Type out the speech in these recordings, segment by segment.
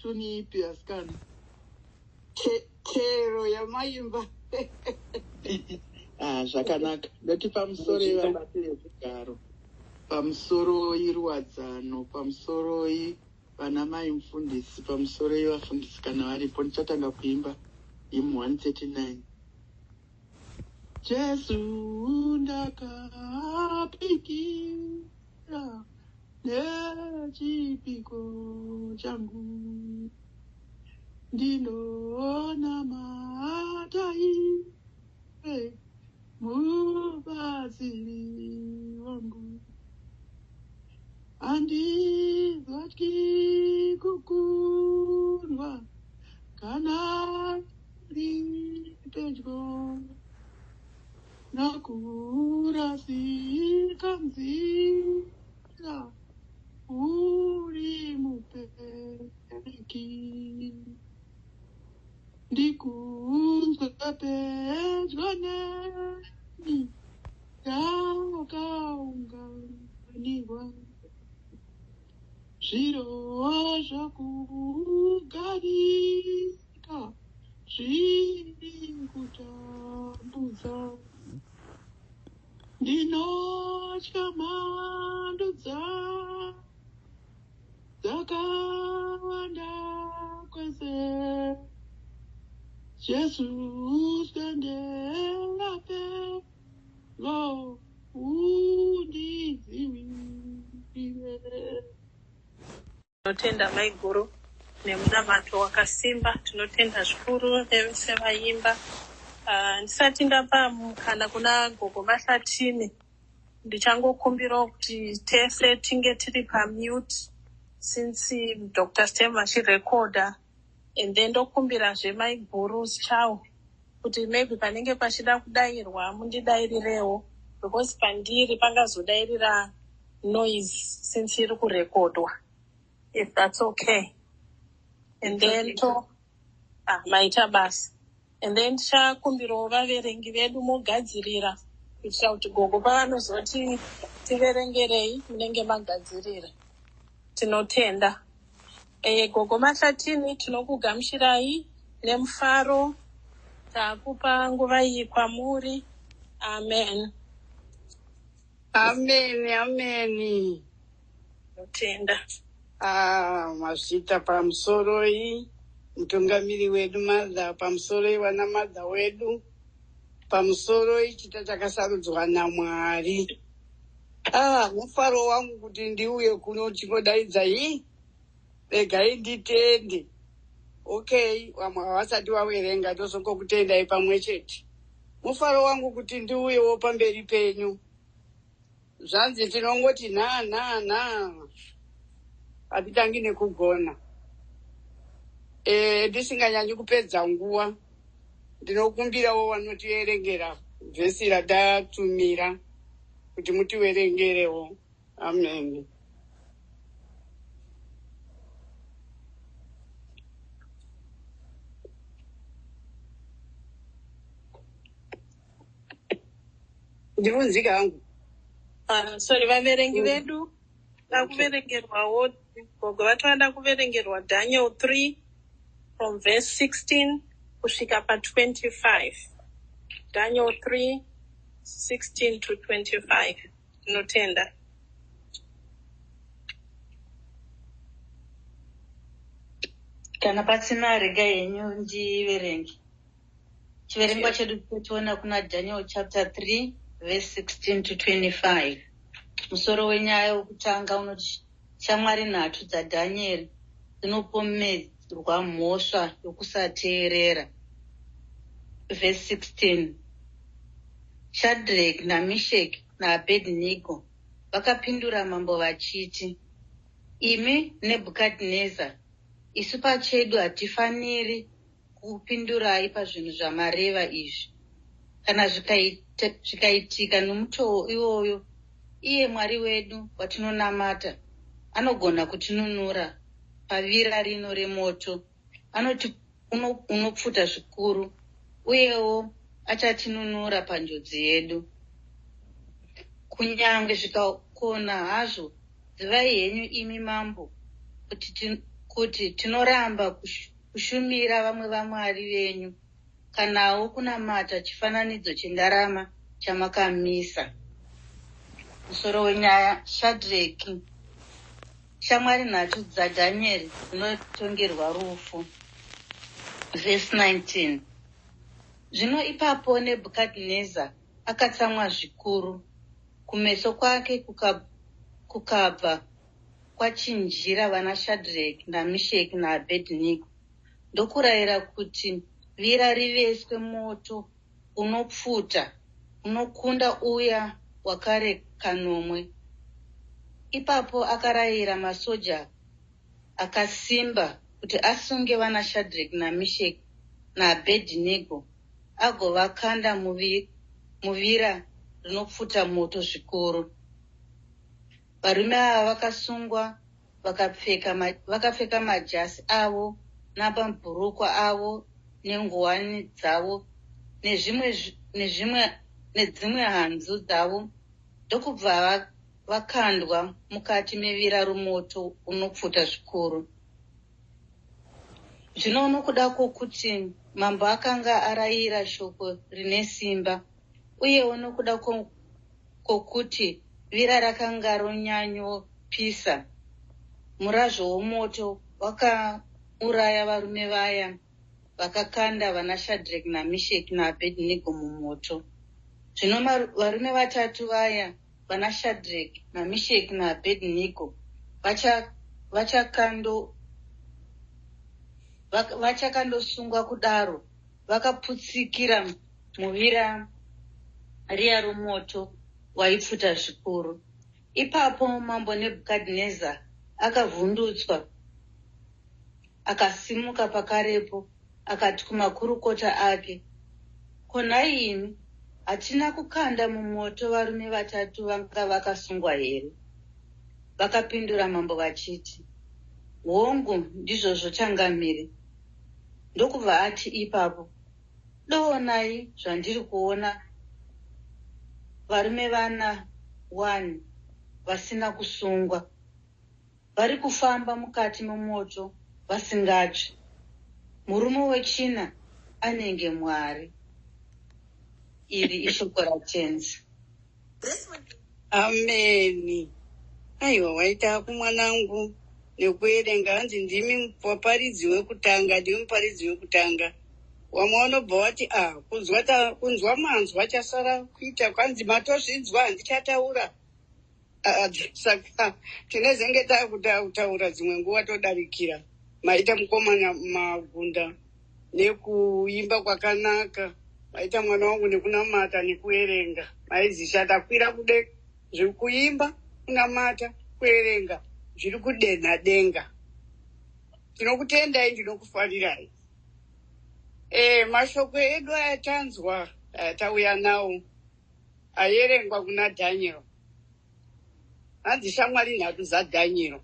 Tuni ipi asikana? Chero yamaimba. Ah, zvakanaka. Ndoti pamusoro vabati vezvigaro, pamusoro iruwadzano, pamusoro vana mai mufundisi, pamusoro vafundisi kana varipo. Ndichatanga kuimba hymn 139. Jesu ndakapikira nechipiko changu, ndinonamata iwe mubatsiri wangu, handizotyi kukundwa kana uri pedyo, nakurasika nzira uri mupereki, ndikunzwe pedyo neni takaunganirwa zviro zvokugarika zviri kutambudza, ndinotya mhandu dzakawanda kwese. Jesu swedera pedyo undidzivirire. Tinotenda maiguru nemunamato wakasimba. Tinotenda zvikuru nevese vaimba. Ndisati ndapa mukana kuna Gogo Mahlatini, ndichangokumbirawo kuti tese tinge tiri pamute since Dr. Stem vachirekodha, and then ndokumbirazve maiguru Chow kuti maybe panenge pachida kudayirwa mundidairirewo, because pandiri pangazodairira noise since iri kurekodwa, if that's okay. And It's then okay. to ah, maita basa. And then tichakumbirawo vaverengi vedu mogadzirira kuitira kuti gogo pavanozoti tiverengerei munenge magadzirira. Tinotenda. Gogo Mahlatini, tinokugamuchirai nemufaro. Takupa nguva iyi kwamuri. Amen. Ameni, ameni. Tinotenda. Ah, mazvita. Pamusoroi mutungamiri wedu madha, pamusoroi vana madha wedu, pamusoroi chita chakasarudzwa naMwari. Ah, mufaro wangu kuti ndiuye kuno chingodaidza hii, regai nditende. Okay, vamwe havasati vaverenga, tozongokutendai pamwe chete. Mufaro wangu kuti ndiuyewo pamberi penyu. Zvanzi tinongoti na na na, hatitangi nekugona. Ndisinganyanyi kupedza nguva, ndinokumbirawo vanotiverengera vhesi ratatumira kuti mutiverengerewo. Amen. Ndibvunzika hangu. Sorry, vaverengi vedu da kuverengerwawo. Gogo vati kuverengerwa Daniel 3 from verse 16 kusvika pa25. Daniel 3 16 to 25. Tinotenda. Kana pasina, rega henyu ndiverenge. Chiverengwa chedu tochiona kuna Daniel chapter 3 verse 16 to 25. Musoro wenyaya wokutanga unoti shamwari nhatu dzaDhanieri dzinopomerwa mhosva yokusateerera. Verse 16: Shadrach naMishek naAbednego vakapindura mambo vachiti, "Imi Nebhukadhineza, isu pachedu hatifaniri kukupindurai pazvinhu zvamareva izvi. Kana zvikaitika nomutoo iwoyo, iye Mwari wedu watinonamata anogona kutinunura pavira rino remoto anoti unopfuta zvikuru, uyewo achatinunura panjodzi yedu. Kunyange zvikakona hazvo, zivai henyu imi mambo kuti kuti tinoramba kushumira vamwe vamwari venyu kanawo kunamata chifananidzo chendarama chamakamisa. Musoro wenyaya: Shadreki, shamwari nhatu dzaDhanieri dzinotongerwa rufu. Vhesi 19. Zvino ipapo Nebhukadhineza akatsamwa zvikuru, kumeso kwake kukabva kwachinjira vanaShadreki naMisheki naAbhedhinego, ndokurayira kuti vira riveswe moto unopfuta unokunda uya wakare kanomwe. Ipapo akarayira masoja akasimba kuti asunge vanaShadreki naMisheki naAbhedhinego agovakanda muvira rinopfuta moto zvikuru. Varume ava vakasungwa vakapfeka majasi avo namabhurukwa avo nenguwani dzavo nedzimwe hanzu dzavo, ndokubva vakandwa mukati mevira romoto unopfuta zvikuru. Zvino nokuda kwokuti mambo akanga arayira shoko rine simba, uyewo nokuda kwokuti vira rakanga ronyanyopisa, murazvo womoto wakauraya varume vaya vakakanda vanaShadreki naMisheki naAbhedhinego mumoto. Zvino varume vatatu vaya, vanaShadreki naMisheki naAbhedhinego, vachakandosungwa kudaro, vakaputsikira muvira riya romoto waipfuta zvikuru. Ipapo mambo Nebhukadhineza akavhundutswa, akasimuka pakarepo, akati kumakurukota ake, "Ko nhai imi, hatina kukanda mumoto varume vatatu vanga vakasungwa here?" Vakapindura mambo vachiti, "Hongu, ndizvozvo changamire." Ndokubva ati ipapo, "Doonai zvandiri kuona, varume vana 1 vasina kusungwa vari kufamba mukati momoto vasingatsvi. Murume wechina anenge Mwari." Iri ishoko raTenzi. Ameni. Aiwa, waita kumwanangu nekuerenga. Hanzi ndimi muparidzi wekutanga, ndimi muparidzi wekutanga. Wamwe vanobva vati, a kunzwa, kunzwa manzwa, chasara kuita. Kwanzi matozvinzwa, handichataura. Ah, saka tinezenge takutaura dzimwe nguva todarikira. Maita mukomana Magunda nekuimba kwakanaka. Maita mwana wangu nekunamata nekuerenga. Maizisha takwira kude zviri kuimba, kunamata, kuerenga, zviri kudenha denga. Tinokutendai, ndinokufarirai. Mashoko edu ayatanzwa, ayatauya nawo, ayerengwa kuna Daniel, hanzi shamwari nhatu dzaDaniel.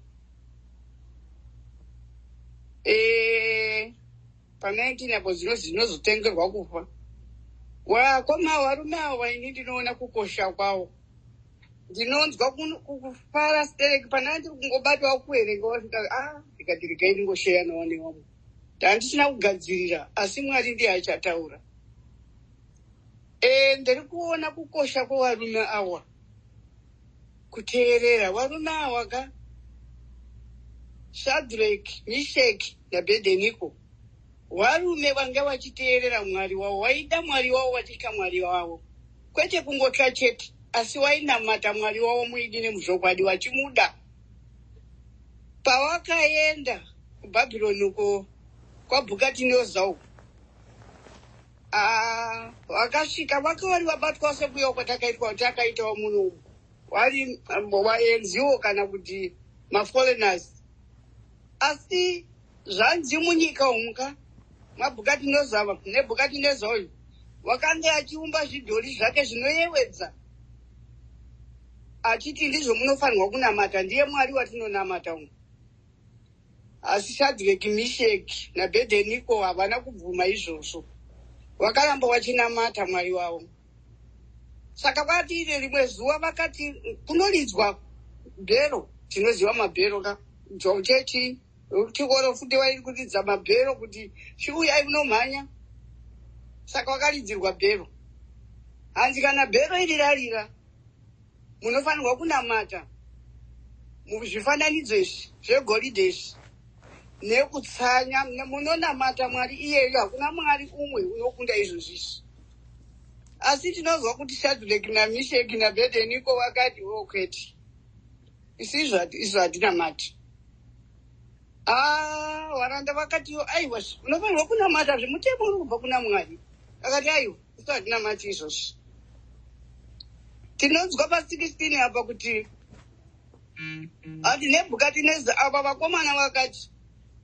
Pa19 apo zvinozotengerwa kufa wakoma. Varume ava, ini ndinoona kukosha kwavo, ndinonzwa kufara stereki. Pana ndiri kungobatwa kuerenga, wasvika, a ndikati regai ndingosheya nawo nevamwe. Ndandisina kugadzirira, asi Mwari ndiye achataura. Ndiri kuona kukosha kwevarume awa, kuteerera varume awa ka, Shadrach, Mishek naAbednego. Varume vanga vachiteerera Mwari wavo, vaida Mwari wavo, vachitya Mwari wavo, kwete kungotya chete, asi vainamata Mwari wavo muidi nemuzvokwadi, vachimuda. Pavakaenda kuBhabhironi uko kwaBhukatinoza uko, vakasvika vaka vari vabatwa sekuya kwatakaitwa, takaitawo muno, vari vaenziwo kana kuti maforeigners. Asi zvanzi munyika umuka maBhukatinoza, Nebhukatinoza uyu wakanga achiumba zvidhori zvake zvinoyevedza, achiti ndizvo munofanirwa kunamata, ndiye Mwari watinonamata umu. Asi Shadreki, Misheki naAbednego havana kubvuma izvozvo, vakaramba vachinamata Mwari wavo. Saka vati rimwe zuva vakati kunoridzwa bhero. Tinoziva mabhero ka, chechi. Chikoro futi wairi kuridza mabhero kuti chiuyai munomhanya. Saka wakaridzirwa bhero. Hanzi kana bhero iri rarira, munofanirwa kunamata muzvifananidzo izvi zvegoridhe izvi nekutsanya. Munonamata Mwari iyeyo, hakuna Mwari umwe unokunda izvozvi izvi. Asi tinozwa kuti Shadreki naMisheki naAbednego vakati, "O kwete, isu izvo hatinamati." Ah, varanda vakatiwo, "Aiwa, unofanirwa kunamata, zvemutemo uri kubva kuna Mwari." Akati, "Aiwa, isu hatinamati izvozvi." Tinonzwa pa16 apa kuti ati Nebhukadhineza, ava vakomana vakati,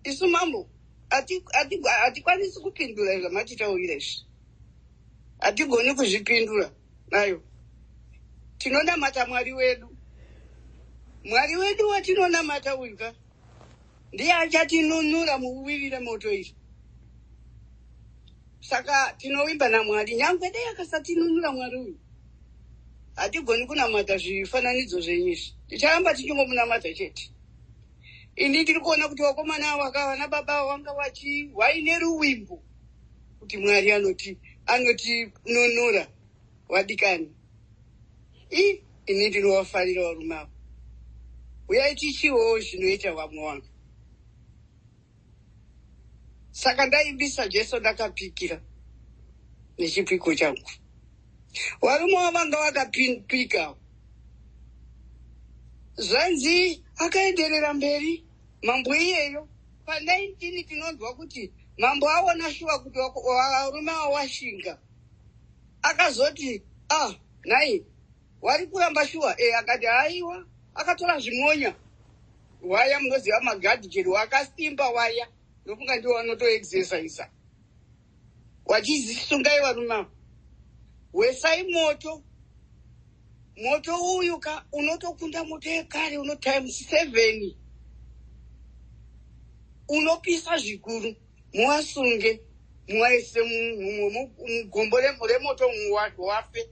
"Isu mambo hatikwanisi kupindura zvamatitaurira izvi, hatigoni kuzvipindura. Ayo tinonamata Mwari wedu. Mwari wedu watinonamata uyu ka ndiye achatinunura muuviri remoto iri. Saka tinovimba naMwari. Nyangwe dai akasatinunura Mwari uyu, hatigoni kunamata zvifananidzo zvenyu izvi, ticharamba tichingomunamata chete." Ini ndiri kuona kuti vakomana ava vana baba vanga vachi vaine ruvimbo kuti Mwari anoti anotinunura. Vadikani, i ini ndinovafarira varume ava. Uyai tichiwo zvinoita vamwe vanhu. Saka ndaimbisa Jesu ndakapikira nechipiko changu. Varume vavanga vakapika. Zvanzi akaenderera mberi mambo iyeyo pa19, tinonzwa kuti mambo aona shuwa kuti varume ava washinga, akazoti, "Ah, nhai, wari kuramba shuwa?" E, akati, "Haiwa." Akatora zvimonya waya, munoziva magadhijeri wakasimba waya, ndofunga ndiwo vanotoexercisa wachizisungai varume ava, wesai moto. Moto uyu ka unotokunda moto yekare, uno times 7, unopisa zvikuru. Muvasunge, muvaise mugombo remoto, wafe.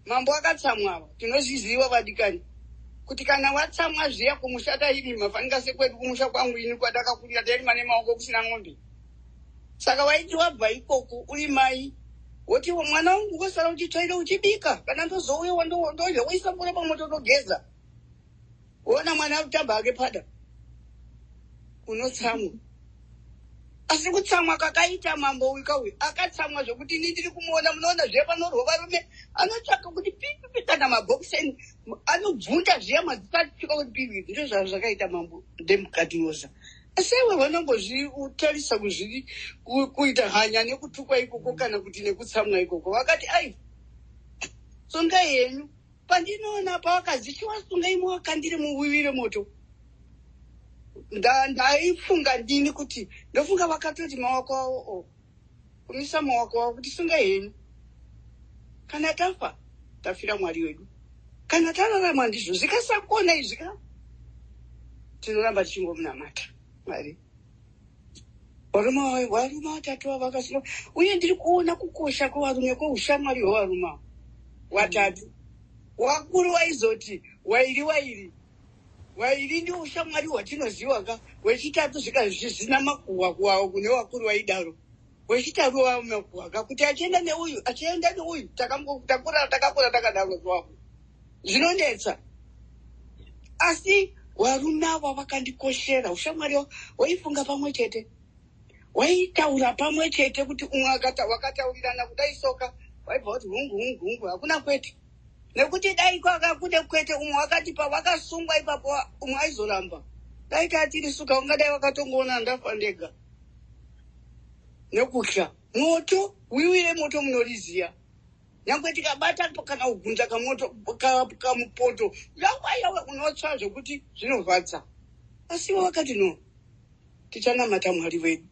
Mambo akatsamwa. Tinozviziva, vadikani, kuti kana watsamwa zviya, kumusha tairima, fanika sekwedu kumusha kwangu ini kwatakakurira, tairima nemaoko, kusina ng'ombe. Saka waiti wabva ikoko uri mai, woti, "Mwana wangu, wosara uchitsvaira, uchibika, kana ndozouya ndodya, woisa mvura pamoto, ndogeza." Wona mwana akutamba ake pada, unotsamwa. Asi kutsamwa kakaita mambo uyu kauyu, akatsamwa zvokuti ini ndiri kumuona, munoona zviya panorwa varume, anotsvaka kuti pipipi, kana mabhokiseni anobvunda zviya, maziso achitsvuka kuti pipi. Ndizvo zvazvakaita mambo Nebhukadhinoza. Asi iwe vanongozvitarisa kuzviri kuita hanya nekutukwa ikoko kana kuti nekutsamwa ikoko, vakati, "Ai, sungai henyu." Pandinoona pavakazi, "Chiwasungai muvakandire muwiwi remoto," ndaifunga ndini kuti ndofunga vakatoti maoko avo o kumisa maoko avo kuti, "Sungai henyu, kana tafa tafira Mwari wedu, kana tararama ndizvo. Zvikasakona izvi ka, tinoramba tichingomunamata Mwari." Varume vatatu ava vakasunga. Uye ndiri kuona kukosha kwevarume, kweushamwari hwevarume ava watatu. Wakuru waizoti wairi wairi wairi, ndi ushamwari hwatinoziva ka. Wechitatu zvikazvisina makuhwa kuwawo kune wakuru waidaro, wechitatu wamakuhwa ka, kuti achienda neuyu, achienda neuyu. Takura, takakura takadaro twavo, zvinonetsa. Asi varume ava vakandikoshera ushamwari. Waifunga pamwe chete, waitaura pamwe chete, kuti umwe wakataurirana kudai soka, waibva kuti hungu, hungu, hungu, hakuna kwete. Nekuti dai kwaka kune kwete, umwe wakati pavakasungwa ipapo, umwe aizoramba. Dai tatiri suka, ungadai wakatongoona ndafa ndega nekutya moto. Wiwire moto munoriziya, nyangwe tikabata kana kugunza kamoto kamupoto, yawa yawa, unotsva zvokuti zvinorwadza. Asi ivo vakati, "No, tichanamata Mwari wedu."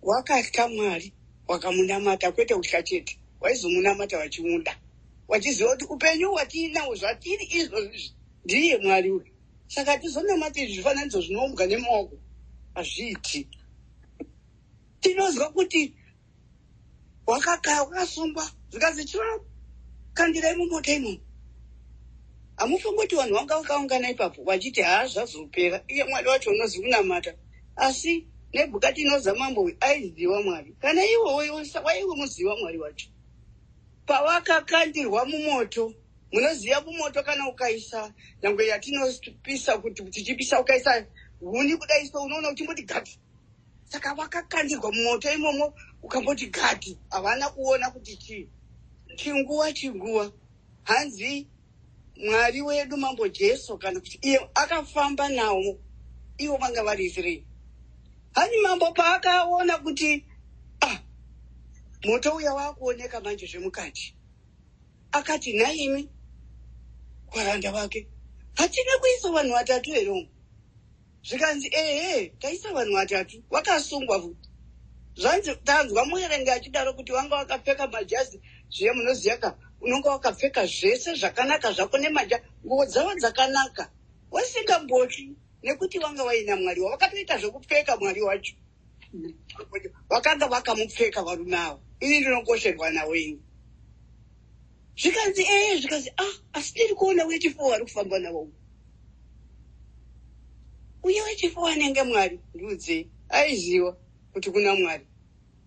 Wakatya Mwari, wakamunamata, kwete kutya chete, waizomunamata vachimuda, wachiziva kuti upenyu hwatiinawo, zvatiri izvozvi, ndiye Mwari uyu. Saka tizonamata izvi zvifananidzo zvinoumbwa nemaoko, hazviiti. Tinozwa kuti wakasungwa, zvikanzi, "Chivakandirai mumoto imomo." Hamufungi kuti vanhu vanga vakaungana ipapo vachiti haa zvazopera, iye Mwari wacho unozi kunamata. Asi Nebhukadhineza mambo uyu aiziva Mwari. Kana iwe waimuziva Mwari wacho. Pawakakandirwa mumoto, munoziva mumoto kana ukaisa nyangwe yatinopisa kuti tichipisa ukaisa huni kudai so unoona uchimboti gati. Saka vakakandirwa mumoto imomo ukamboti gati, havana kuona kuti chii. Chinguva chinguva hanzi Mwari wedu Mambo Jesu kana kuti iye akafamba nawo ivo vanga vari three. Hani mambo paakaona kuti ah, moto uya wakuoneka manje zvemukati, akati nhaimi kwaranda vake, hatina kuisa vanhu vatatu here umu? Zvikanzi ehe, taisa vanhu vatatu vakasungwa futi. Zvanzi tanzwa muverengi achidaro kuti vanga vakapfeka majazi zviye munoziva ka unonga wakapfeka zvese zvakanaka zvako nemaja nguo dzavo dzakanaka wasingambotyi nekuti vanga vaina Mwari wavo vakatoita zvekupfeka Mwari wacho vakanga vakamupfeka varume avo. Ini ndinokosherwa navo ini. Zvikanzi ee, zvikanzi ah, asi ndiri kuona wechifour vari kufamba navo uye wechifour anenge Mwari. Ndiudzei, aiziva kuti kuna Mwari,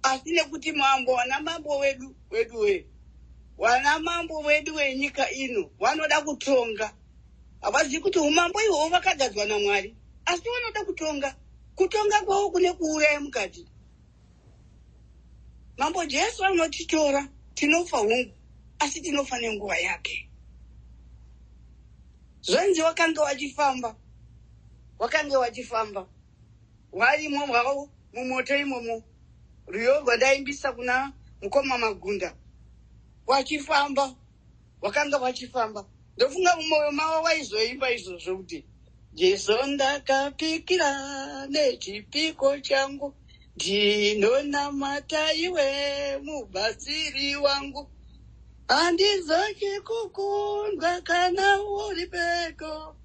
asi nekuti mambo wana mambo wedu wedu we wana mambo wedu wenyika ino vanoda kutonga, havazivi kuti umambo ihwohwo vakagadzwa naMwari, asi vanoda kutonga. Kutonga kwavo kune kuuraya mukati. Mambo Jesu anotitora, tinofa hungu, asi tinofa nenguva yake. Zvanzi wakanga wachifamba, wakange wachifamba warimo hwavo mumoto imomo. Rwiyo rwandaimbisa kuna mukoma Magunda, wachifamba, wakanga wachifamba. Ndofunga mumwoyo mavo waizoimba izvozvo kuti Jesu ndakapikira nechipiko changu, ndinonamata iwe mubatsiri wangu, handizotyi kukundwa kana uri pedyo,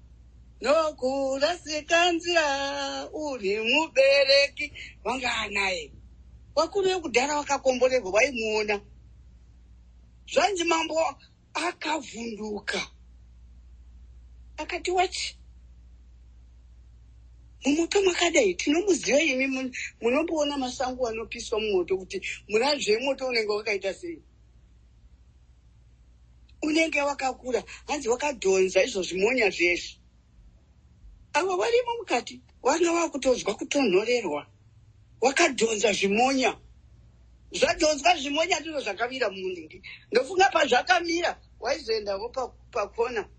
nokurasika nzira uri mubereki. Wanga anaye vakuru vekudhara vakakomborerwa vaimuona. Zvanzi mambo akavhunduka akati wachi mumoto makadai tinomuziva imi munomboona masango anopiswa mumoto kuti munazve moto unenge wakaita sei, unenge wakakura. Hanzi wakadhonza izvo zvimonya zveshe. Ava varimo mukati vanga vakutonzwa kutonhorerwa, wakadhonza zvimonya, zvadhonzwa zvimonya ndizvo zvakamira muningi. Ndofunga pazvakamira waizoendavo pakona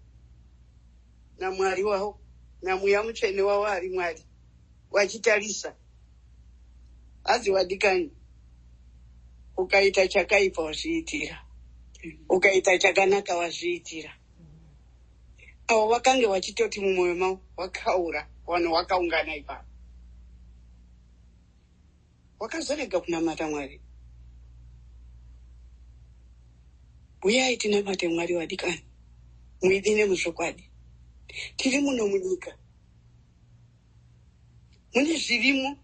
naMwari wavo naMweya Mutsvene wavo ari Mwari wachitarisa. Hanzi wadikani, ukaita chakaipa wazviitira, ukaita chakanaka wazviitira. Avo vakange vachitoti mumwoyo mavo wakaura, vanhu vakaungana ipapo wakazorega kunamata Mwari. Uyai tinamate Mwari wadikani, muidi nemuzvokwadi. Tiri muno munyika mune zvirimo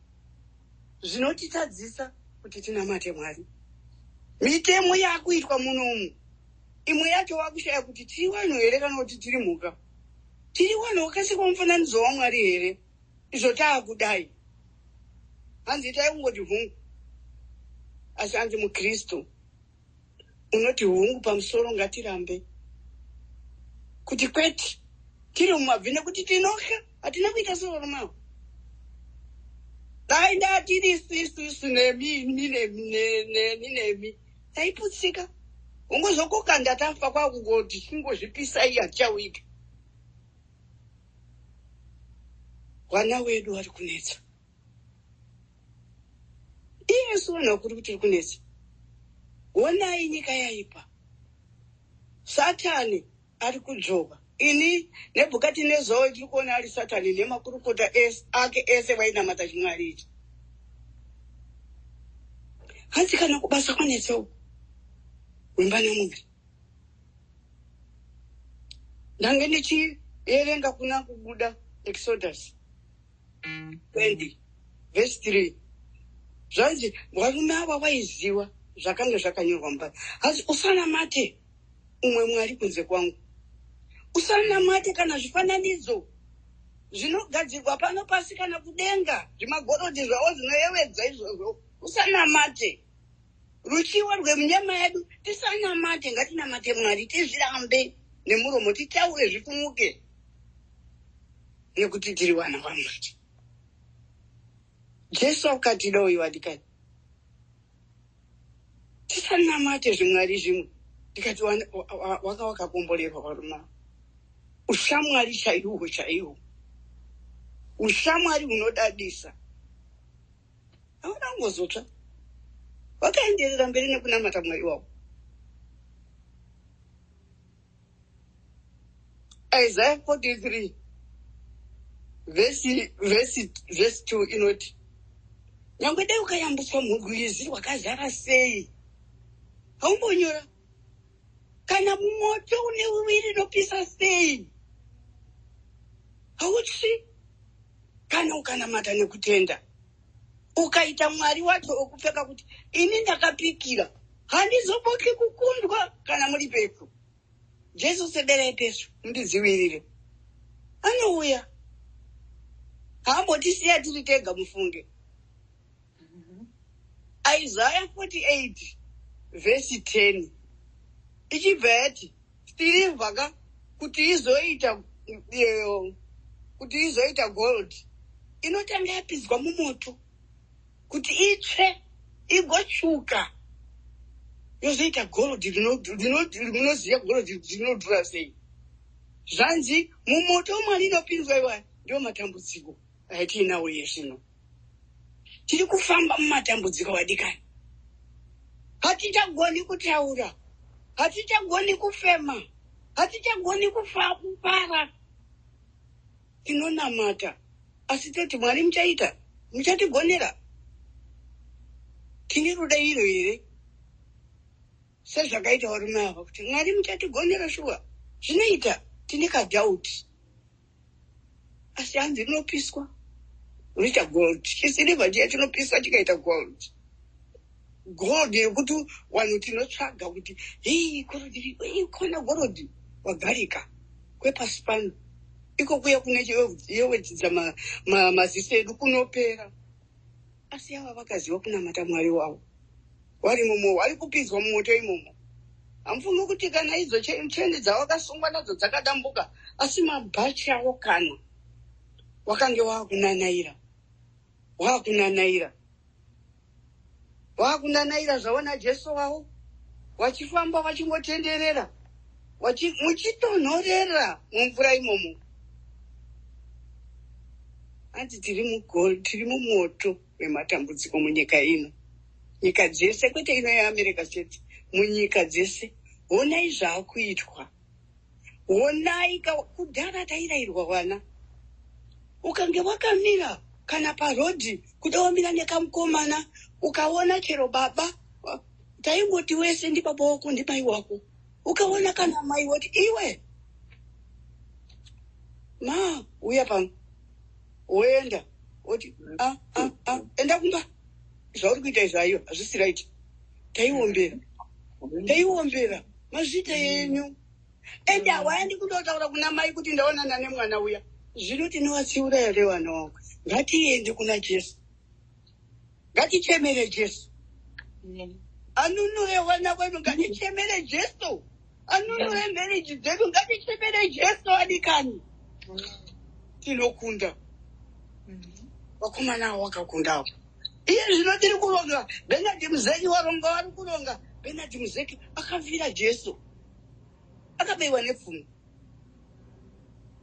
zvinotitadzisa kuti tinamate Mwari. Mitemo yakuitwa munomu, imwe yacho wakushaya kuti tiri vanhu here kana kuti tiri mhuka. Tiri vanhu vakasikwa mufananidzo waMwari here izvo taakudai? Hanzi itai kungoti hungu, asi hanzi muKristu unoti hungu pamusoro, ngatirambe kuti kwete tiri mumabvi nekuti tinotya. Hatina kuita sevarume avo. Dai ndatiri isusu nemi imi nemi nemi taiputsika ungozokokanda tafa kwakungoti chingozvipisai hatichauika. Vana wedu vari kunetsa, iyesu vanhu vakuru tiri kunetsa. Honai nyika yaipa, Satani ari kudzvova. Ini Nebhukadhinezar tiri kuona ari Satani nemakurukota ake ese vainamata chimwari ichi. Hanzi kana kubasa kwanetsa uku, wimba naMwari. Ndange ndichierenga kuna Kubuda, Exodus 20 verse 3. Zvanzi varume ava vaiziva zvakanga zvakanyorwa mubhaibheri. Hanzi usanamate umwe mwari kunze kwangu. Usanamate kana zvifananidzo zvinogadzirwa pano pasi kana kudenga, zvimagorodhi zvavo zvinoyevedza izvozvo. Usanamate ruchiwa rwemunyama yedu, tisanamate. Ngatinamate Mwari, tizvirambe nemuromo, titaure zvifumuke, nekuti tiri vana vaMwari. Jesu akatida uyu vadikani. Tisanamate zvimwari zvimwe. Ndikati waka wakakomborerwa varume ava. Ushamwari chaihwo chaihwo, ushamwari hunodadisa. Havana kungozotsva, vakaenderera mberi nekunamata Mwari wavo. Isaiah 43 vhesi 2 inoti, nyangwe dai ukayambutswa murwizi rwakazara sei, haumbonyora, kana mumoto une uviri inopisa sei, hautsvi, kana ukanamata nekutenda, ukaita Mwari wacho wokupfeka kuti ini ndakapikira, handizoboki kukundwa kana muri pedyo. Jesu, sederai pesu, mundidzivirire. Anouya, haambotisiya tiri tega, mufunge. Isaiah 48 vhesi 10 ichibva yati sirivha ka kuti izoita gold, inotanga yapinzwa mumoto kuti itsve, igotsvuka, yozoita gold. Rinoziva gold rinodhura sei. Zvanzi mumoto Mwari inopinzwa iwaya. Ndiwo matambudziko atiinawo iye zvino. Tiri kufamba mumatambudziko, vadikani. Hatichagoni kutaura, hatichagoni kufema, hatichagoni kufara. Tinonamata, asi toti, Mwari, muchaita, muchatigonera. Tine rudairo here sezvakaita varume ava kuti Mwari muchatigonera shuwa? Zvinoita tine kadoubt, asi hanzi rinopiswa rinoita gold. Chisirivha chiya chinopiswa chikaita gold, gold yekuti vanhu tinotsvaga kuti hei, gold, kona gold wagarika kwepasi pano. Iko kuya kune yewedzidza maziso edu kunopera, asi ava vakaziva kunamata Mwari wavo vari mumo, vari kupinzwa mumoto imomo. Hamufungi kuti kana idzo cheni dzavakasungwa nadzo dzakadambuka, asi mabhachi avo kana wakange waakunanaira, waakunanaira, waakunanaira zvavo naJesu wavo, vachifamba vachingotenderera, muchitonhorera mumvura imomo. Hanzi tiri mumoto wematambudziko munyika ino, nyika dzese, kwete ino yeAmerica chete, munyika dzese. Honai zvaakuitwa, honai. Kudhara tairayirwa vana, ukange wakamira kana parodhi, kuda wamira nekamukomana, ukaona chero baba, taingoti wese ndibaba wako, ndimai wako. Ukaona kana mai, woti, "Iwe ma, uya pano." Woenda, woti, "A a a, enda kumba, zvauri kuita izvi aiwa, hazvisi right." Taiombera, taiombera mazvita yenyu, ende hawaendi kundotaura kuna mai kuti ndaonana nemwana uya. Zvino tinovatsiura here vana wangu? Ngatiende kuna Jesu, ngatichemere Jesu anunure vana vedu, ngatichemere Jesu anunure marriage dzedu, ngatichemere Jesu adikani. Tinokunda. Vakomana avo vakakundawo. Iye zvino tiri kuronga Benard Muzeki, waronga, vari kuronga Benard Muzeki. Akafira Jesu, akabaiwa nepfumo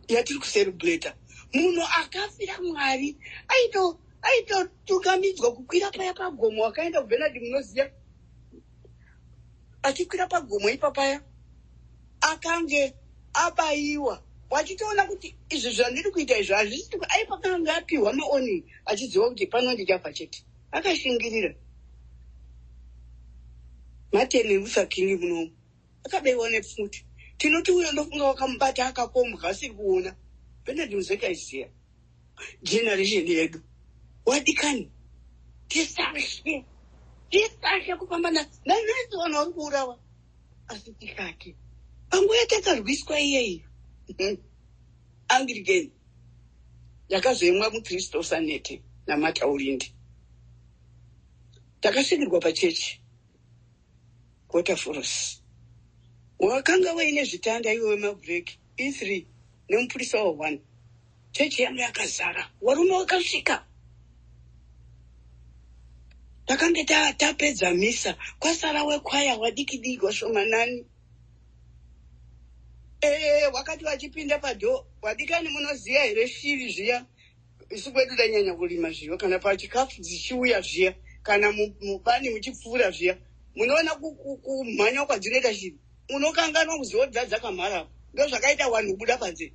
yatiri kucelebrata. Munhu akafira Mwari aitotungamidzwa kukwira paya pagomo. Akaenda kuBenard, munoziva, achikwira pagomo ipapaya, akange abayiwa, wachitoona kuti izvi zvandiri kuita izvi hazvisi. Aipakanga apiwa maoni, achiziva kuti pano ndichafa chete. Akashingirira. Martin Luther King munomu akabaiwa nepfuti. Tinoti uyo ndofunga wakamubata akakombwa asiri kuona. Benard Muzeki aiziya generation yedu. Wadikani, tisashe, tisashe kufamba nanhasi. Vanhu vari kuurawa, asi tikati panguva yatakarwiswa iyeyi. Anglican yakazoimwa muKristu Sanete naMataurindi. Takasvikirwa pachechi Waterfalls. Wakanga waine zvitanda iwe wemabhureki E3 nemupurisa wa1. Chechi yanga yakazara, varume vakasvika. Takange tapedza misa, kwasara wekwaya wadiki diki washomanani. Wakati vachipinda padho, wadikani munoziya here shiri zviya? Isu kwedu tainyanya kurima zviyo, kana pachikafu dzichiuya zviya, kana mubani muchipfuura zviya, munoona kumhanya kwadzinoita shiri, unokanganwa kuziva kuti dzakamhara. Ndozvakaita vanhu kubuda panze.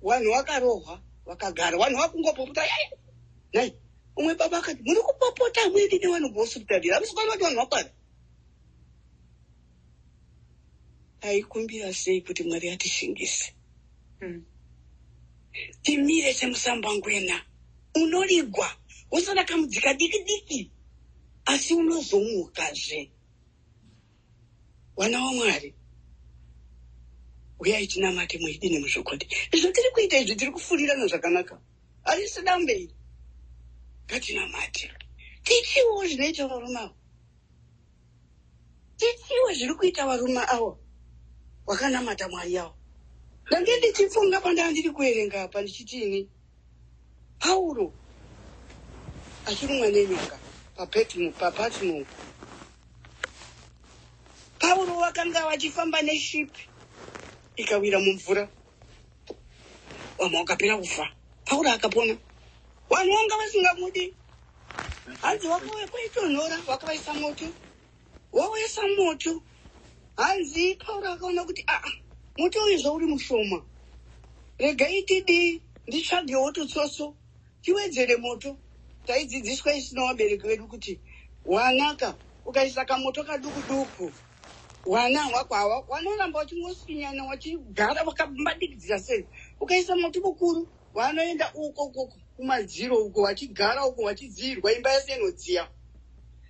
Vanhu vakarohwa, vakagara, vanhu vakungopopota. Nai, umwe baba akati, muri kupopota muendi nevanhu kuhospitari, hamusi kuona kuti vanhu vakwara. Taikumbira sei kuti Mwari atishingise. Timire semusambangwena unorigwa usana kamudzika diki diki, asi unozomukazve. Wana waMwari, uyai tinamate muidi nemuzvokwadi. Izvo tiri kuita izvi, tiri kufurirana zvakanaka, harisi dambe iri. Ngatinamate, tichiwo zvinoita varume avo, tichiwo zviri kuita varume avo vakanamata Mwari avo. Ndange ndichifunga pandaa ndiri kuerenga apa ndichitini, Pauro achirumwa nenyoka paPatmo. Pauro vakanga vachifamba neshipi, ikawira mumvura, vamwe vakapera kufa, Pauro akapona. Vanhu vanga vasingamudi, hanzi wakauya kwaitonhora, vakavaisa moto, wawaisa moto. Hanzi Pauro akaona kuti aa, moto uyu zvauri mushoma, regai tidii, nditsvagewo tutsotso tiwedzere moto. Taidzidziswa isina vabereki vedu kuti wanaka ukaisa kamoto kaduku duku, wana wako hawa wanoramba wachingosinyana wachigara wakambadikidzira sei. Ukaisa moto mukuru, wanoenda uko uko kumadziro uko, vachigara uko vachidziyirwa, imba yese inodziya.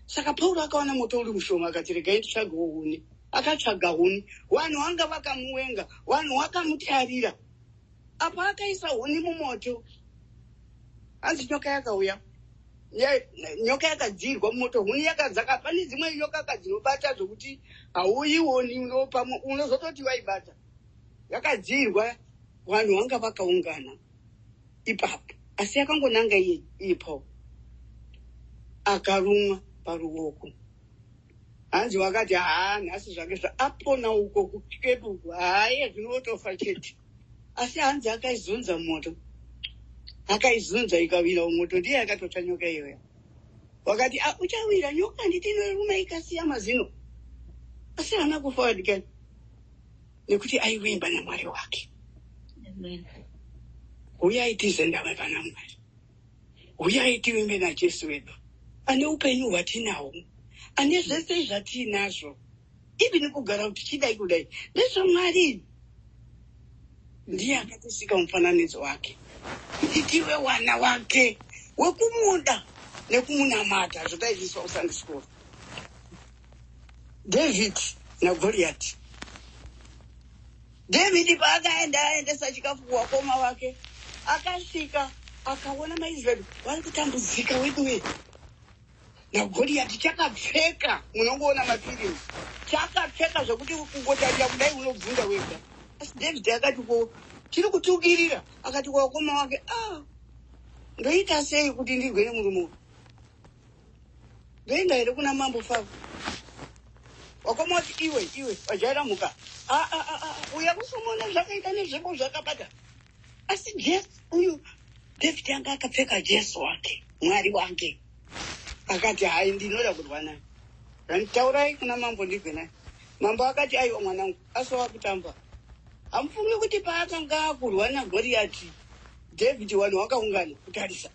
Saka Pauro akaona moto uri mushoma, akati regai nditsvagewo huni. Akatsvaga huni, vanhu vanga vakamuwenga, vanhu vakamutarira. Apa akaisa huni mumoto, hanzi nyoka yakauya. Nyoka yakadziyirwa mumoto, huni yakadzaka. Pane dzimwe nyoka kadzinobata zvokuti hauioni, unozototi waibata. Yakadziyirwa, vanhu vanga vakaungana ipapo, asi yakangonanga iye ipo, akarumwa paruoko. Hanzi wakati haa, nhasi zvake zvaapona uko kukepi uko, haiye zvinotofa chete. Asi hanzi akaizunza moto, akaizunza ikawira mumoto, ndiye akatotsva nyoka iyoya. Wakati uchawira nyoka, handiti inoruma ikasiya mazino. Asi haana kufa wadikani, nekuti aiwimba naMwari wake. Uyai tizendame pana Mwari, uyai tivimbe naJesu wedu ane upenyu hwatinahwo, ane zvese zvatiinazvo. Even kugara tichidai kudai ndezvaMwari, ndiye akatisika mufananidzo wake kuti tive wana wake wekumuda nekumunamata, zvataidzidziswa kuSunday school. David naGoliath. David paakaenda aendesa chikafu kuwakoma wake, akasvika akaona maIsraeri vari kutambudzika weduwe naGoliath. Chakapfeka, munongoona mafirimu, chakapfeka zvokuti kungotarira kudai unobvunda wega. Asi David akati ko chiri kutukirira, akati kuwakoma wake, ah, ndoita sei kuti ndirwe nemurume uyu? Ndoenda here kuna mambo Faro? Wakoma kuti iwe iwe wajaira mhuka, uya kusumona zvakaita nezvebo zvakabata. Asi Jesu uyu, David anga akapfeka Jesu wake, Mwari wake. Akati hai, ndinoda kurwa naye, randitaurai kuna mambo ndirwe naye. Mambo akati aiwa mwanangu, asi wakutamba. Hamufungi kuti paakanga akurwa naGoriati David, vanhu vakaungana kutarisa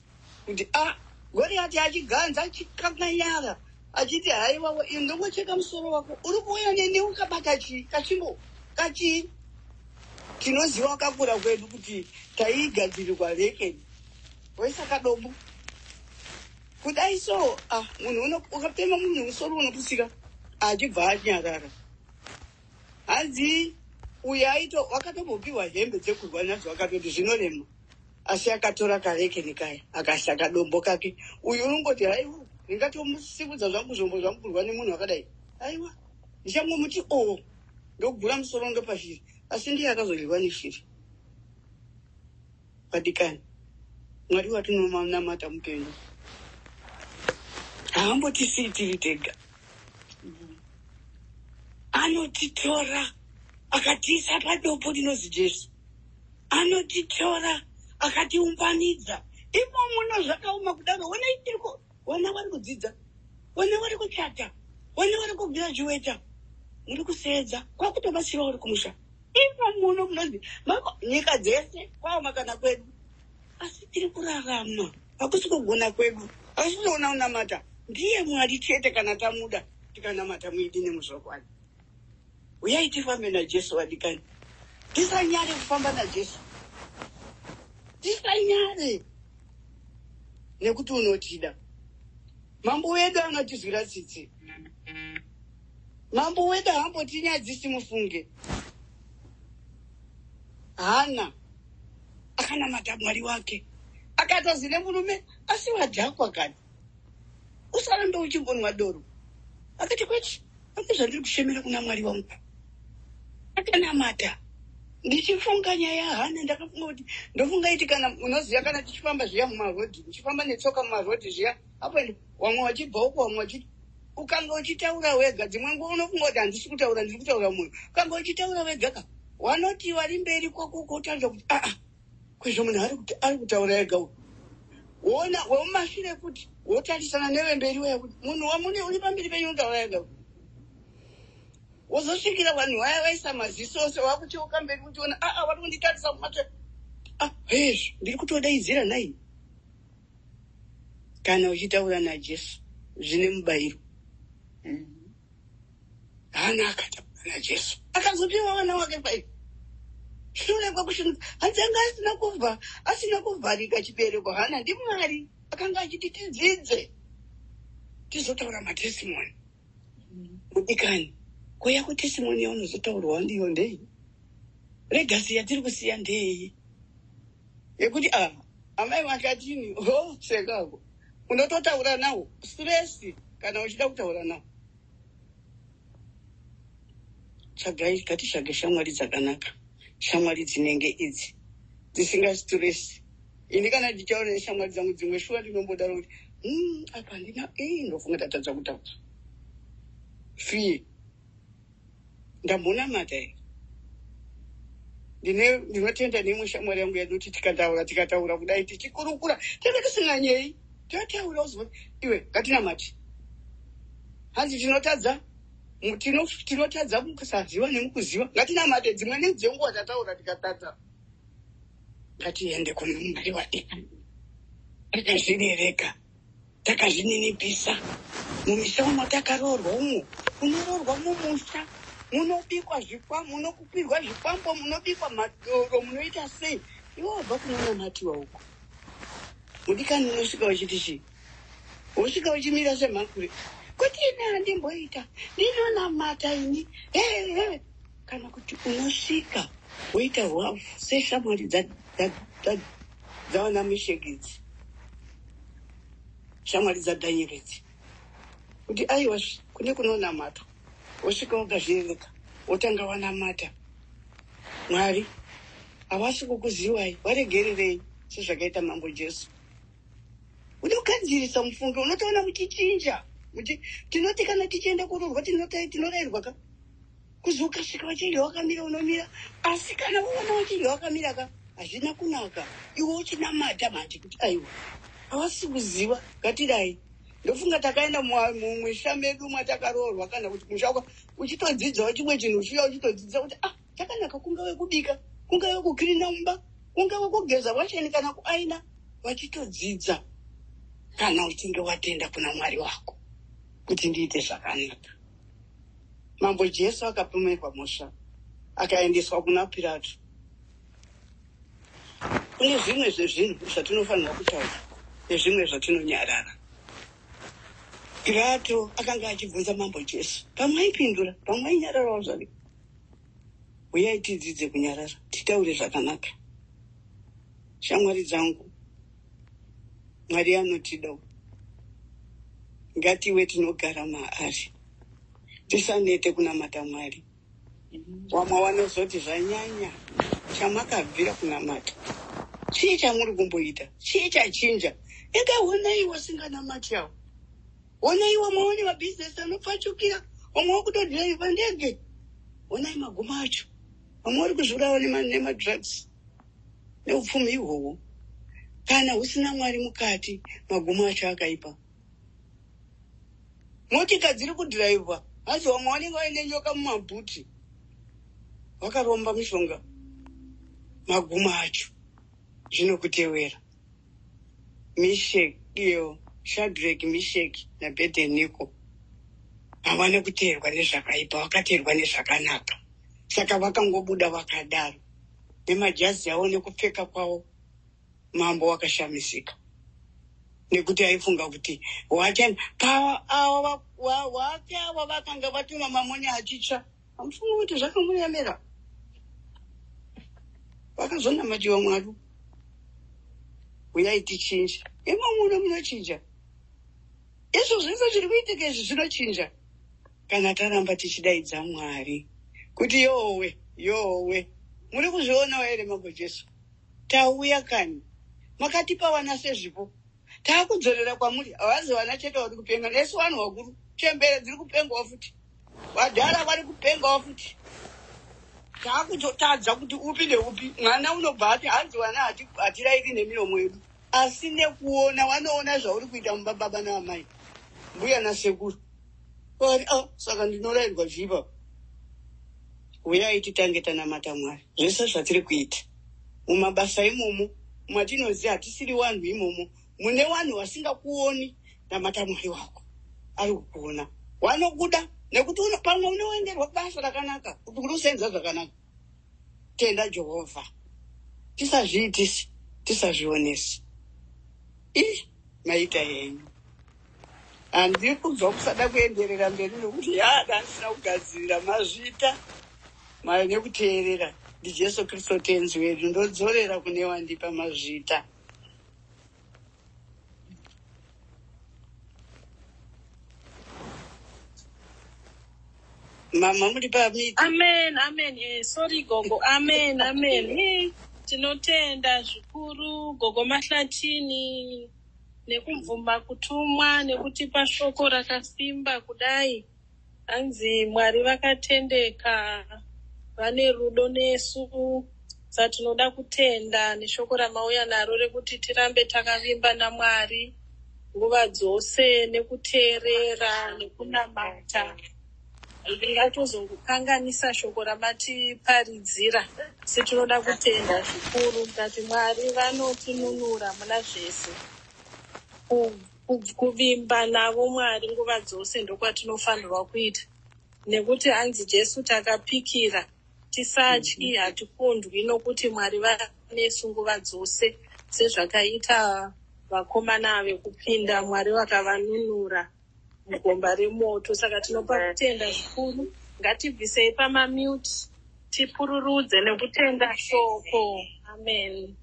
kuti a Goriati achiganza, achikanganyara, achiti haiwa, ndongocheka musoro wako, uri kuuya neni ukabata chii, kachimbo kachii. Tinoziva wakakura kwedu kuti taigadzirirwa rekeni, waisa kadombo kudai so, ah, munhu ukatema munhu musoro unopusika. Achibva anyarara. Hanzi Uyo aito wakatombopiwa hembe dzekurwa nadzo akatoti zvinorema, asi akatora karekeni kaya akasaka dombo kake. Uyu unongoti haiwa, ndingatomusimudza zvangu zvombo zvangu kurwa nemunhu akadai, aiwa, ndichangomuti o ndogura musoro ndopa shiri, asi ndiye akazodyiwa neshiri. Vadikani, Mwari watinonamata mupenyu, haambotisii tiri tega. Anotitora akatiisa padombo rinozi Jesu, anotitora akatiumbanidza imo muno. Zvakaoma kudaro, onai tiriko, vana vari kudzidza, vana vari kuchata, vana vari kugraduata, muri kuseedza kwakutobatsira uri kumusha imo muno munonzi nyika dzese kwaoma kana kwedu, asi tiri kurarama. Hakusi kugona kwedu, asi toona unamata ndiye Mwari chete. Kana tamuda, tikanamata muidi nemuzvokwadi, uyai tifambe naJesu. Vadikani, tisanyare kufamba naJesu, tisanyare, nekuti unotida. Mambo wedu anotizwira tsitsi, mambo wedu haambotinyadzisi. Mufunge Hana akanamata Mwari wake, akatozi nemurume, asi wadhakwa kani, usarambe uchimbonwa doro. Akati kweti, pane zvandiri kushemera kuna Mwari wangu. Akanamata. Ndichifunga nyaya yaHana, ndakafunga kuti ndofunga iti kana unoziva, kana tichifamba zviya mumarodhi, tichifamba netsoka mumarodhi zviya apo, vamwe vachibva uko, vamwe vachiti, ukanga uchitaura wega, dzimwe nguva unofunga kuti handisi kutaura, ndiri kutaura mumwe. Ukanga uchitaura wega ka, wanoti vari mberi kwako kotaridza kuti aa, kwezvo munhu ari kutaura ega uyu. Wona wemumashure kuti wotarisana nevemberi weya kuti munhu wamune uri pamberi penyu unotaura ega uyu. Wozosvikira vanhu vaya vaisa maziso ose vakucheuka mberi kuchiona, aa, vari kunditarisa mumate. Ah, hezvo, ndiri kutodaidzira nai. Kana uchitaura naJesu zvine mubayiro. Hana akataura naJesu, akazopiwa vana wake 5 shure kwekushinga. Hanzi anga asina kubva asina kuvharika chibereko. Hana ndiMwari akanga achiti tidzidze tizotaura matestimony. Mudikani, ko yako testimony yaunozotaurwa ndiyo ndei? Legacy yatiri kusiya ndei? Yekuti a amai vakatini ho sekako unototaura nawo stress. Kana uchida kutaura nawo, tsvagai, ngatitsvage shamwari dzakanaka, shamwari dzinenge idzi dzisingastress. Ini kana ndichaura neshamwari dzangu dzimwe, shuwa ndinombodaro kuti apa handina ii, ndofunga ndatadza kutaura fee, ndambonamata here." Ndinotenda neimwe shamwari yangu yadoti tikataura, tikataura kudai, tichikurukura, tenge tisinganyei, totaura, uzoti iwe ngatinamati. Hanzi tinotadza tinotadza mukusaziva nemukuziva, ngatinamate. Dzimwe nedzenguva tataura tikatadza, ngatiende kuna Mwari wadika takazvirereka, takazvininipisa. Mumisha umo takaroorwa umo, unoroorwa mumusha munobikwa zvikwa, munokupirwa zvikwambo, munobikwa madoro, munoita sei. Iwe wabva kunonamatiwa uko, mudikani, unosvika uchiti chii? Wosvika uchimira semhakure kuti ini handimboita, ndinonamata ini, hehe. Kana kuti unosvika woita hwafu seshamwari dzavana Mishekidzi, shamwari dzaDhanieri idzi, kuti aiwa, kune kunonamatwa. Wosvika wakazvirereka, wotanga wanamata, Mwari, havasi kukuziwai, varegererei, sezvakaita Mambo Jesu. Unogadzirisa mufunge, unotoona muchichinja. Tinoti kana tichienda kurorwa, tinorayirwa ka kuzi ukasvika vachinge wakamira, unomira. Asi kana uona vachinge wakamira ka, hazvina kunaka. Iwe uchinamata manje kuti aiwa, havasi kuziva, ngatidai. Ndofunga takaenda mumisha medu mwatakaroorwa, kana kuti musha uchitodzidzawo chimwe chinhu, uchiuya uchitodzidza kuti ah, chakanaka, kungave kubika, kungave kukirina mumba, kungave kugeza washeni kana kuaina, vachitodzidza. Kana uchinge watenda kuna Mwari wako kuti ndiite zvakanaka. Mambo Jesu akapomerwa mhosva, akaendeswa kuna Pirato. Kune zvimwe zvezvinhu zvatinofanirwa kutaura nezvimwe zvatinonyarara. Pirato akanga achibvunza Mambo Jesu, pamwe aipindura, pamwe ainyararawo zvake. Uyai tidzidze kunyarara, titaure zvakanaka. Shamwari dzangu, Mwari anotida. Ngatiwe tinogara maari. Tisanete kunamata Mwari. Wamwe wanozoti zvanyanya, chamakabvira kunamata. Chii chamuri kumboita? Chii chachinja? Inga honai wasinganamati avo. Honai wamwe wane mabhizinesi anopfachukira, wamwe wakutodhiraivha ndege. Honai magumo acho. Vamwe vari kuzviurawa nemadrugs neupfumi ihwohwo. Kana husina Mwari mukati, magumo acho akaipa. Motika dziri kudhiraivhwa, hanzi vamwe vanenge vaine nyoka mumabhuti, vakaromba mishonga. Magumo acho zvinokutewera. Mishek, iyo Shadrach, Mishek naAbednego havana kuteerwa nezvakaipa, vakateerwa nezvakanaka. Saka vakangobuda vakadaro nemajazi avo nekupfeka kwavo, mambo wakashamisika nekuti aifunga kuti wacha ava wake ava vakanga vatuma mamonya achitsva. Amufunga kuti zvakamuyamira, vakazonamatiwa Mwari. Uyai tichinje imomo, muno munochinja izvo zvese zviri kuitika izvi zvinochinja kana taramba tichidaidza Mwari kuti yowe yowe. Muri kuzvionawo here? Mambo Jesu, tauya kani, makatipa vana sezvipo, taakudzorera kwamuri. Havazi vana chete vari kupenga, nesu vanhu vakuru, chembere dziri kupengawo futi, vadhara vari kupengawo futi. Taakutotadza kuti upi neupi. Mwana unobva ati hanzi vana hatirairi nemiromo yedu, asi nekuona vanoona zvauri kuita mumba, baba naamai, mbuya nasekuru vari a saka ndinorayirwa zvipa. Uyai titange tanamata Mwari. Zvese zvatiri kuita mumabasa imomo matinoziva hatisiri vanhu imomo mune vanhu vasingakuoni, namata Mwari wako ari kukuona, wanokuda nekuti pamwe unoenderwa basa rakanaka kuti uri kusenza zvakanaka. Tenda Jehovha, tisazviitisi, tisazvionesi. I maita henyu. Handiri kunzwa kusada kuenderera mberi nekuti yada ndisina kugadzirira. Mazvita mai nekuteerera. NdiJesu Kristu Tenzi wedu. Ndodzorera kune wandipa. Mazvita. Mama, muri pamiti. Amen, amen. Sorry gogo. Amen, amen. Tinotenda zvikuru gogo Mahlatini nekubvuma kutumwa nekutipa shoko rakasimba kudai. Hanzi Mwari vakatendeka, vane rudo nesu. Satinoda kutenda neshoko ramauya naro rekuti tirambe takavimba naMwari nguva dzose nekuteerera nekunamata. Ndingatozongokanganisa shoko ramatiparidzira, asi tinoda kutenda zvikuru mukati Mwari vanotinunura muna zvese. Kuvimba navo Mwari nguva dzose ndokwatinofanirwa kuita, nekuti hanzi Jesu takapikira tisatyi, hatikundwi, nokuti Mwari vanesu nguva dzose, sezvakaita vakomana vekupinda, Mwari vakavanunura mugomba remoto. Saka tinopa kutenda zvikuru. Ngatibvisei pamamute, tipururudze nekutenda shoko. Amen,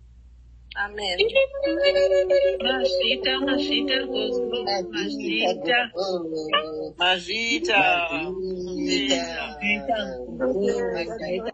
amen. Mazvita, mazvita gogo, mazvita. Mazvita. Mazvita. Mazvita.